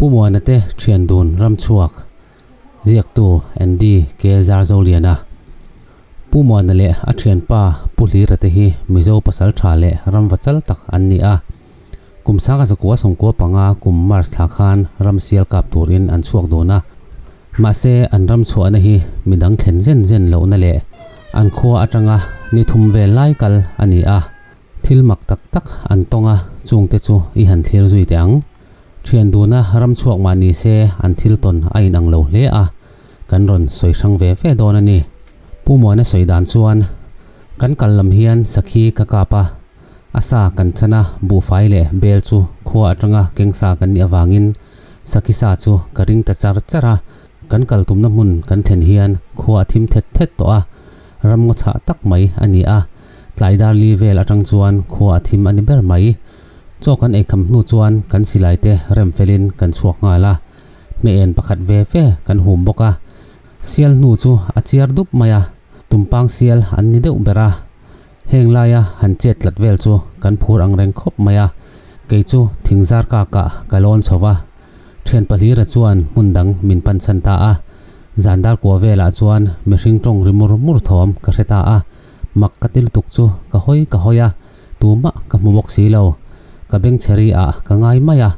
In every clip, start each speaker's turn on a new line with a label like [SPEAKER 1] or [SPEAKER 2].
[SPEAKER 1] Pu Muana te thian dun ramchhuak ziaktu Andy K Zarzoliana. Pu Muana leh a thianpa Pu Hlira te hi Mizo pasal tha leh ramva chal tak an ni a. Kum sanga zakua sawmkua panga kum March thla khan ram sial kap turin an chhuak dun a. Mahse an ram chhuahna hi midang thlen zen zen lohna leh an khua atanga ni thum vel lai kal a ni a. Thil mak tak tak an tawng a, chungte chu i han thlir zui teh ang. Thian duna ram chhuak mah ni se an thil tawn a inang lo hle a, kan rawn sawi hrang ve ve dawn a ni. Pu Muana sawi dan chuan, Kan kal lam hian sakhi ka kap a, a sa kan chan a, buhfai leh bel chu khua atanga keng sa kan nih avangin sakhi sa chu ka ring ta char char a, kan kal tumna hmun kan thlen hian khua a thim thet thet tawh a, ram ngaw chhah tak mai a ni a. Tlai dar li vel atang chuan khua a thim a ni ber mai. Chaw kan eikham hnu chuan kan silai te rem felin kan chhuak nghal a. Hmeh en pakhat ve ve kan hum bawk a. Sial hnu chu a chiar dup mai a, tumpang sial an ni deuh ber a. Heng laia han chet tlat vel chu kan phur ang reng khawp mai a. Kei chu thingzar kakah ka lawn chho va. Thian pahlira chuan hmun dang min pan chhan ta a. Zan dar kua velah chuan mihring tawng ri mur mur thawm ka hre ta a. Mak ka ti lutuk chu ka hawi ka hawi a, tumah ka hmu bawk si lo. Ka beng chheri ah ka ngai mai a,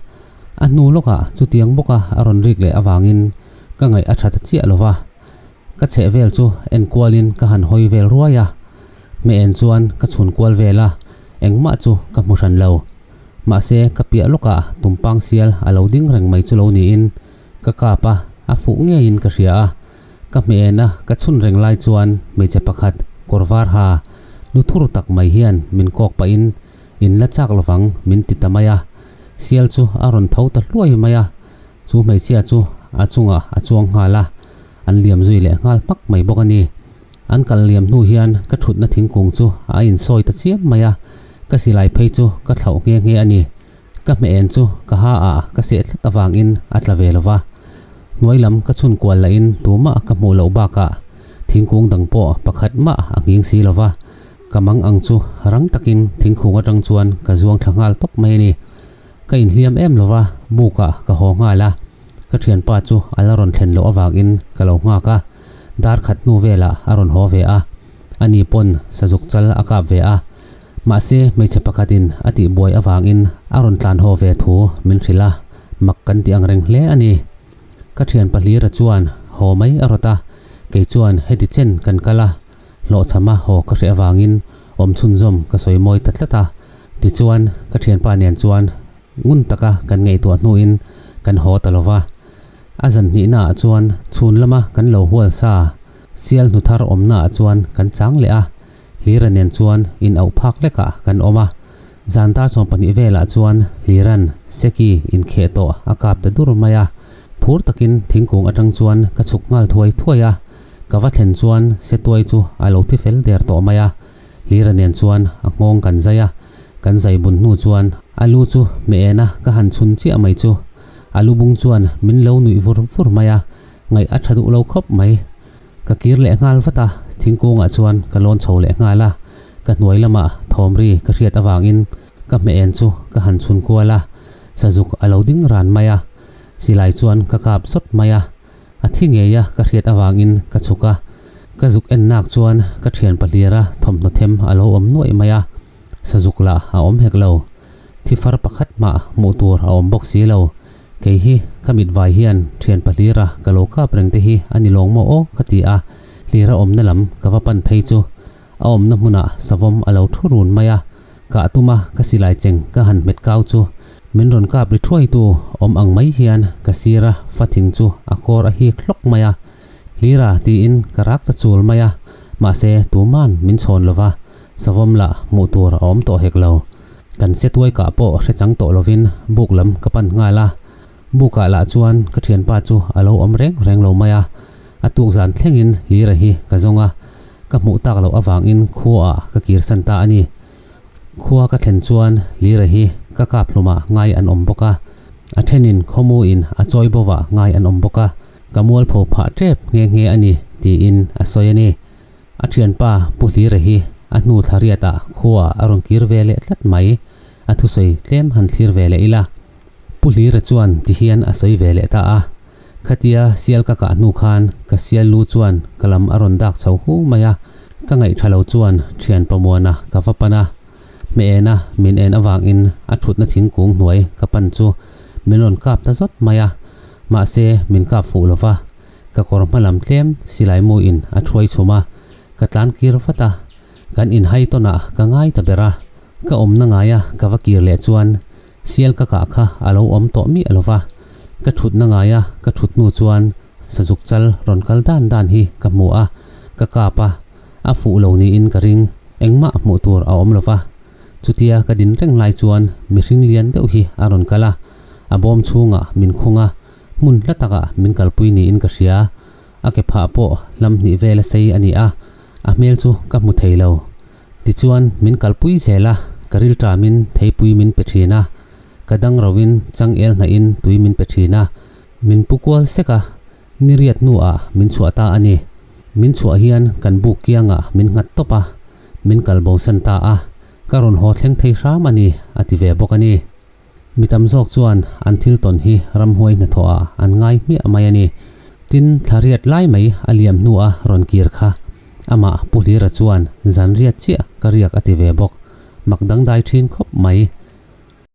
[SPEAKER 1] a hnu lawkah chutiang bawka a rawn rik leh avangin ka ngaih a tha ta chiah lo va. Ka chheh vel chu en kualin ka han hawi vel ruai a, hmeh en chuan ka chhun kual vel a, engmah chu ka hmu hran lo. Mahse ka piah lawkah tumpang sial a lo ding reng mai chu lo niin ka kap a, a fuh ngeiin ka hria a. Ka hmeh a, ka chhun reng lai chuan hmeichhe pakhat kawr var ha lu thur tak mai hian min kawk pahin in la chak lovang min ti ta mai a. Sial chu a rawn tho ta hluai mai a, chu hmeichhia chu a chungah a chuang nghal a, an liam zui leh nghal hmak mai bawk a ni. An kal liam hnu hian ka thutna thingkung chu a insawi ta chiam mai a, ka silai phei chu ka thlauh nghe nghe a ni. Ka hmeh en chu ka ha ah ka seh tlat avangin a tla ve lova. Hnuai lam ka chhun kual lahin tumah ka hmuh loh bakah thingkung dang pawh pakhat mah a nghing si lova. Ka mang ang chu rang takin thingkung atang chuan ka zuang thla nghal tawp mai a ni. Ka inhliam em lova bukah ka haw nghal a, ka thianpa chu a la rawn thlen loh avangin ka lo nghak a, dar khat hnu velah a rawn haw ve a, ani pawn sazuk chal a kap ve a. Mahse, hmeichhe pakhatin a tihbuai avangin a rawn tlan haw ve thu min hrilh a, mak kan ti ang reng hle a ni. Ka thian pahlira chuan haw mai a rawt a, kei chuan heti chen kan kal a, hlawhchhama haw ka hreh avangin awm chhunzawm ka sawi mawi ta tlat a. Tichuan, ka thianpa nen chuan ngun taka kan ngaihtuah hnuin kan haw ta lo va. A zan hnihnaah chuan chhun lama kan lo hual sa sial hnu thar awmnaah chuan kan chang leh a. Hlira nen chuan in auh phak lekah kan awm a, zan dar 12 velah chuan Hlira'n Seki inkheh tawh a kap ta dur mai a, phur takin thingkung atang chuan ka chhuk nghal thuai thuai a, ka va thlen chuan Setuai chu a lo thi fel der tawh mai a, Hlira nen chuan a nghawng kan zai a, kan zai bun hnu chuan a lu chu hmeh en a ka han chhun chiah mai chu a lu bung chuan min lo nuih vur vur mai a, ngaih a tha duh lo khawp mai. Ka kir leh nghal vat a, thingkungah chuan ka lawn chho leh nghal a, ka hnuai lamah thawm ri ka hriat avangin ka hmeh en chu ka han chhun kual a, sazuk a lo ding ran mai a, silai chuan ka kap zawt mai a, a thi ngei a ka hriat avangin ka chhuk a, ka zuk en nak chuan ka thian pahlira thawmhnaw them a lo awm nuaih mai a, sazuk lah a awm hek lo, thi far pakhat mah hmuh tur a awm bawk si lo. Kei hi ka mit vai hian thian pahlira ka lo kap reng te hi a ni lawng maw aw ka ti a, hlira awmna lam ka va pan phei chu a awmna hmunah savawm a lo thu run mai a, kah tuma ka silai cheng ka han hmet kau chu min rawn kap ri thuai tu awm ang mai hian ka sira fa thing chu a kawr a hik hlawk mai a, hlira tiin ka rak ta chul mai a, mahse tuman min chhawn lova savawm lah hmuh tur a awm tawh hek lo. Kan setuai kah pawh hre chang tawh lovin buk lam ka pan nghal a, bukah lah chuan ka thianpa chu a lo awm reng reng lo mai a, a tuk zan thlengin Lira hi ka zawng a, ka hmuh tak loh avangin khuaah ka kirsan ta a ni. Khua ka thlen chuan Lira hi ka kap hlumah ngai an awm bawk a, a thenin khawmuin a chawi bovah ngai an awm bawk a, ka mualpho phah tep nghe nghe a ni tiin a sawi a ni. A thianpa Pu Hlira hi a hnu thla riatah khuaah a rawn kir ve leh tlat mai. A thusawi tlem han thlir ve leh ila. Pu Hlira chuan ti hian a sawi ve leh ta a, Khatia sial ka kah hnu khan ka sial lu chuan ka lam a rawn dak chho hu mai a, ka ngaih tha lo chuan thian Pamuana ka va pan a, hmeh ena min en avangin a thutna thingkung hnuai ka pan chu min rawn kap ta zawt mai a, mahse min kap fuh lo va, ka kawr hma lam tlem silai mu in a thuai chhum a, ka tlan kir vat a, kan inhai tawn ah ka ngai ta ber a, ka awmna ngaia ka va kir leh chuan Sial ka kah kha a lo awm tawh miah lo va, ka thutna ngaia ka thut hnu chuan sazuk chal rawn kal dan dan hi ka hmu a, ka kap a, a fuh lo niin ka ring, engmah hmuh tur a awm lo va. Chutia ka din reng lai chuan mihring lian deuh hi a rawn kal a, a bawm chhungah min khung a, hmun hla takah min kalpui niin ka hria, a ke phah pawh hlam hnih vela sei a ni a, a hmel chu ka hmu thei lo. Tichuan, min kalpui zel a, ka rilṭamin theipui min pe ṭhin a, ka dang roin changel hnahin tui min pe ṭhin a, min pu kual sek a, ni riat hnuah min chhuah ta a ni. Min chhuah hian kan buk kiangah min nghat tawp a, min kal bosan ta a, ka rawn haw thleng thei hram a ni, a ti ve bawk a ni. Mi tam zawk chuan an thil tawn hi ramhuai hnathawh ah an ngai hmiah mai a ni. Tin, thla riat lai mai a liam hnu a rawn kir kha. Amah Pu Hlira chuan zan riat chiah ka riak a ti ve bawk. Mak dangdai thin khawp mai.